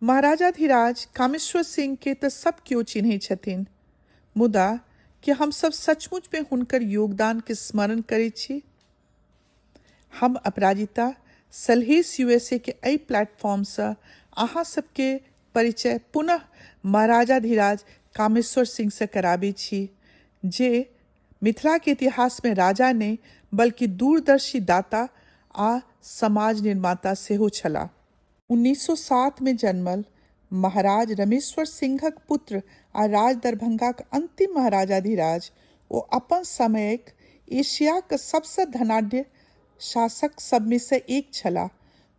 महाराजाधिराज कामेश्वर सिंह के तऽ सब केओ चिन्है छथिन, मुदा की हम सब सचमुच में हुनकर योगदान के स्मरण करै छी? हम अपराजिता सलहेश यूएसए के एहि प्लेटफॉर्म सँ अहाँ सबके परिचय पुनः महाराजाधिराज कामेश्वर सिंह सँ कराबै छी, जे मिथिला के इतिहास में राजा नहि बल्कि दूरदर्शी दाता आ समाज निर्माता सेहो छलाह। 1907 मे जन्मल महाराज रमेश्वर सिंहक पुत्र आ राज दरभंगाक अंतिम महाराजाधिराज ओ अपन समयक एशियाक सबसँ धनाढ्य शासक सभमे सँ एक छलाह।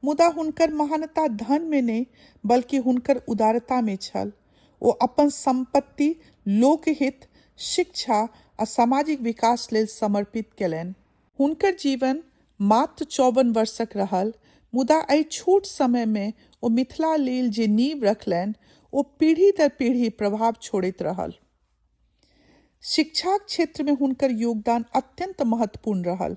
मुदा हुनकर महानता धन मे नहि, बल्कि हुनकर उदारता मे छल। ओ अपन संपत्ति लोकहित, शिक्षा आ सामाजिक विकास लेल समर्पित केलनि। हुनकर जीवन मात्र 54 वर्षक रहल, मुदा एहि छोट समयमे ओ मिथिला लेल जे नींव रखलनि, ओ पीढ़ी दर पीढ़ी प्रभाव छोड़ैत रहल। शिक्षाक क्षेत्रमे हुनकर योगदान अत्यंत महत्वपूर्ण रहल।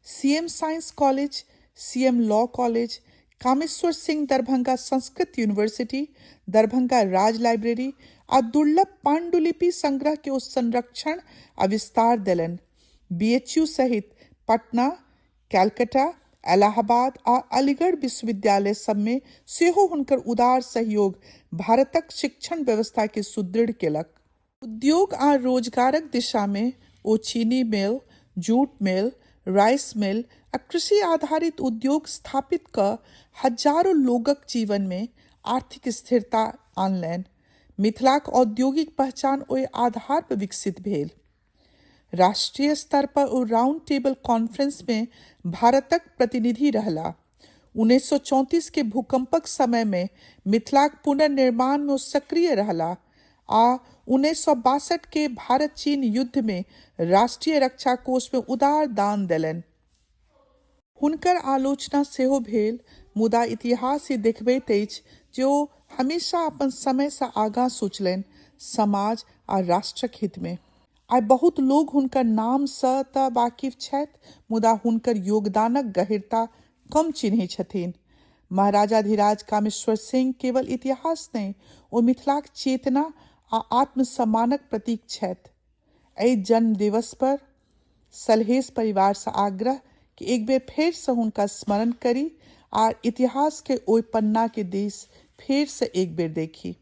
CM science college, CM law college, Kameshwar Singh Darbhanga Sanskrit university, Darbhanga Raj library आ दुर्लभ पांडुलिपि संग्रह के ओ संरक्षण आ विस्तार देलनि। बीएचयू सहित पटना, कैलकाटा, इलाहाबाद आ अलीगढ़ विश्वविद्यालय सभमे सेहो हुनकर उदार सहयोग भारतक शिक्षण व्यवस्था के सुदृढ़ केलक। उद्योग आ रोजगारक दिशामे ओ चीनी मिल, जूट मिल, राइस मिल आ कृषि आधारित उद्योग स्थापित कऽ हजारो लोगक जीवनमे आर्थिक स्थिरता आनलनि। मिथिलाक औद्योगिक पहचान ओहि आधार पर विकसित भेल। राष्ट्रीय स्तर पर ओ राउंड टेबल कॉन्फ्रेंस में भारतक प्रतिनिधि रहला। 1934 के भूकंपक समय में मिथिलाक पुनर्निर्माण में ओ सक्रिय रहला आ 1962 के भारत चीन युद्ध में राष्ट्रीय रक्षा कोष में उदार दान देलनि। हुनकर आलोचना सेहो भेल, मुदा इतिहास ई देखबैत अछि जे ओ हमेशा अपन समयसँ आगाँ सोचलनि, समाज आ राष्ट्रक हितमे। आइ बहुत लोक हुनकर नामसँ तऽ वाकिफ छथि, मुदा हुनकर योगदानक गहींरता कम चिन्हैत छथिन। महाराजाधिराज कामेश्वर सिंह केवल इतिहास नहि, ओ मिथिलाक चेतना आ आत्मसम्मानक प्रतीक छथि। एहि जन्म दिवस पर सलहेश परिवारसँ आग्रह कि एक बेर फेरसँ हुनका स्मरण करी आ इतिहासके ओहि पन्नाके दिस फेरसँ एक बेर देखी।